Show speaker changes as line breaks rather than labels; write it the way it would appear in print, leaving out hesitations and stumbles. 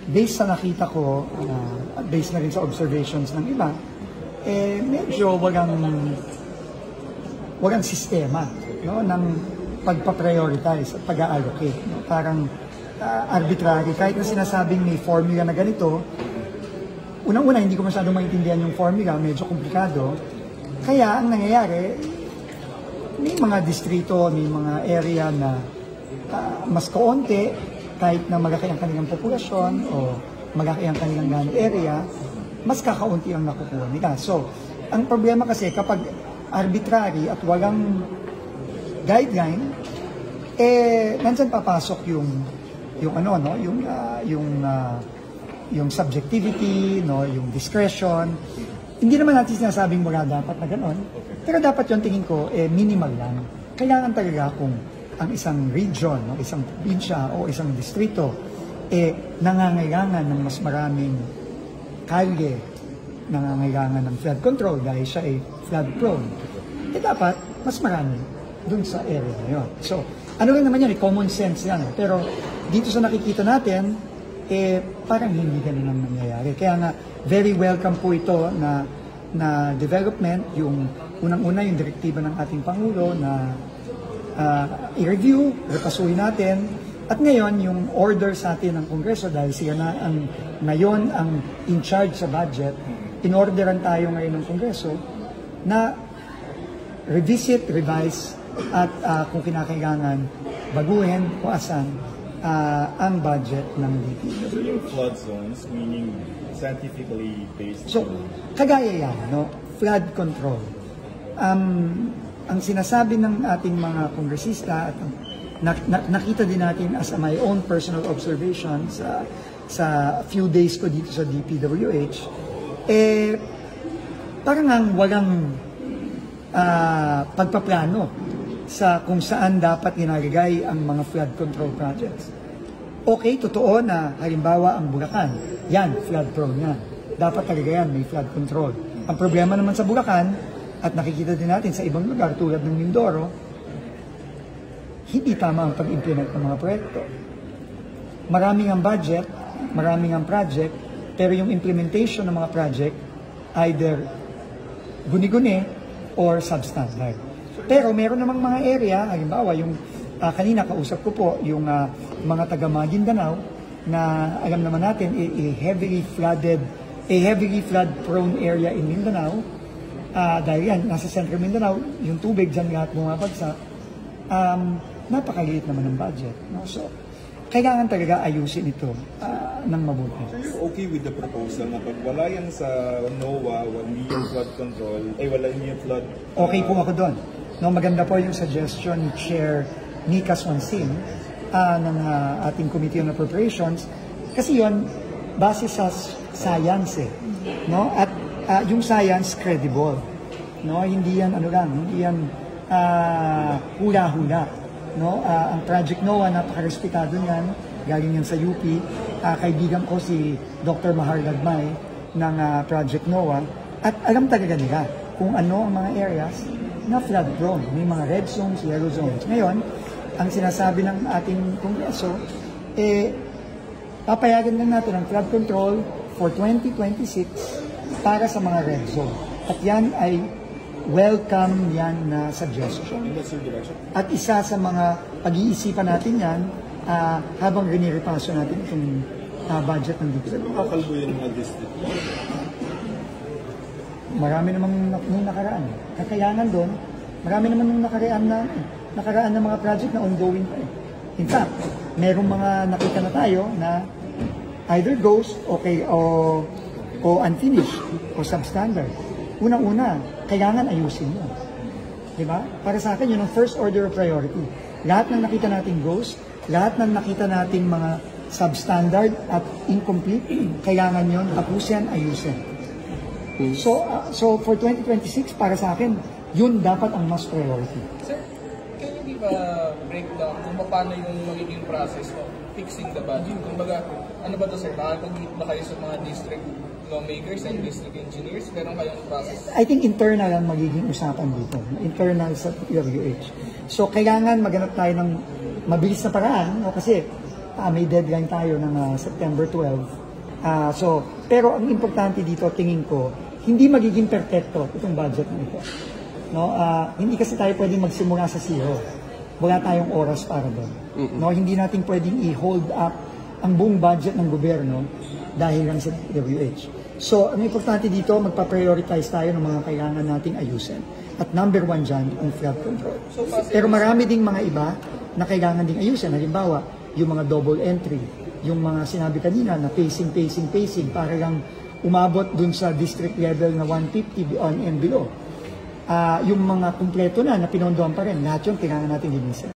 based sa nakita ko, based na rin sa observations ng iba, medyo wagang sistema, no, ng pagpa-prioritize at pag-allocate. No? Parang arbitrary. Kahit na sinasabing may formula na ganito, unang-una hindi ko masyadong maintindihan yung formula, medyo komplikado. Kaya ang nangyayari, may mga distrito, may mga area na mas kaunti, kahit na malaki ang kanilang populasyon o malaki ang kanilang land area, mas kakaunti ang nakukuha nila. So, ang problema kasi kapag arbitrary at walang guideline, nandyan papasok yung subjectivity, no, yung discretion. Hindi naman natin sinasabing wala dapat na gano'n, pero dapat yung tingin ko, minimal lang. Kailangan talaga kung ang isang region, no, isang probinsya o isang distrito, nangangailangan ng mas maraming kalye, nangangailangan ng flood control dahil siya ay flood prone, dapat mas marami dun sa area na yun. So, ano lang naman yan, common sense yan. Pero dito sa nakikita natin, parang hindi ganun ang nangyayari. Kaya nga, very welcome po ito na development, yung unang-una yung direktiba ng ating Pangulo na i-review, repasuhin natin, at ngayon yung order sa atin ng Kongreso dahil siya na ngayon ang in charge sa budget, in-orderan tayo ngayon ng Kongreso na revisit, revise, at kung kinakailangan, baguhin o asan ang budget ng DPWH.
So yung flood zones, meaning scientifically based?
So, kagaya yan, no? Flood control. Ang sinasabi ng ating mga kongresista at nakita din natin as my own personal observation sa few days ko dito sa DPWH, parang ang walang pagpaplano sa kung saan dapat inalagay ang mga flood control projects. Okay, totoo na halimbawa ang Bulacan, yan, flood prone yan. Dapat talaga yan, may flood control. Ang problema naman sa Bulacan, at nakikita din natin sa ibang lugar tulad ng Mindoro, hindi tama ang pag-implement ng mga proyekto. Maraming ang budget, maraming ang project, pero yung implementation ng mga project either guni-guni or substandard. Pero meron namang mga area, halimbawa yung kanina kausap ko po yung mga taga Maguindanao na alam naman natin a heavily flood prone area in Mindanao. Dahil yan, nasa Central Mindanao, yung tubig dyan lahat bumabagsak, napakaliit naman ng budget. No? So, kailangan talaga ayusin ito ng mabuti.
So you're okay with the proposal na pag wala yan sa NOAA, hindi yung flood control, wala yung flood...
Okay po ako doon. No, maganda po yung suggestion ni Chair Nika Swansin ng ating Committee on Appropriations kasi yon base sa science no? At yung science credible, no? Hindi yan hindi yan hula-hula, no? Ang Project NOAA, napaka-respetado niyan, galing yan sa UP. Kaibigan ko si Dr. Mahar Lagmay ng Project NOAA at alam talaga nila kung ano ang mga areas na flood prone. May mga red zones, yellow zones. Ngayon, ang sinasabi ng ating Kongreso, papayagan lang natin ang flood control for 2026 para sa mga red zone. At yan ay welcome yan na suggestion. At isa sa mga pag-iisipan natin yan habang riniripaso natin itong budget ng DPWH.
Kakalbo yung mga district?
Marami namang nung nakaraan. Kakayanan doon, marami naman nung nakaraan na mga project na ongoing pa eh. In fact, merong mga nakita na tayo na either ghost o unfinished o substandard. Unang-una, kailangan ayusin yun. Diba? Para sa akin, yun ang first order of priority. Lahat ng nakita nating ghost, lahat ng nakita nating mga substandard at incomplete, kailangan yun, tapusin, ayusin. So for 2026, para sa akin, yun dapat ang mas priority.
Sir, can you give a breakdown kung paano yung magiging process of fixing the budget? Kumbaga, ano ba to sir? Nakakapag-meet ba kayo sa mga district lawmakers and district engineers? Meron kayong process?
I think internal ang magiging usapan dito. Internal sa PWH. So kailangan maghanap tayo ng mabilis na paraan, no? Kasi may deadline tayo ng September 12. Pero ang importante dito, tingin ko, hindi magiging perfecto itong budget na ito. No? Hindi kasi tayo pwedeng magsimula sa zero. Wala tayong oras para doon. No? Hindi natin pwedeng i-hold up ang buong budget ng gobyerno dahil lang sa DPWH. So, ang importante dito, magpa-prioritize tayo ng mga kailangan nating ayusin. At number 1 dyan, ang flood control. Pero marami ding mga iba na kailangan ding ayusin. Halimbawa, yung mga double entry, yung mga sinabi kanina na pacing, para lang umabot dun sa district level na 150 on and below. Yung mga kumpleto na pinondohan pa rin, lahat yun kailangan natin linisin.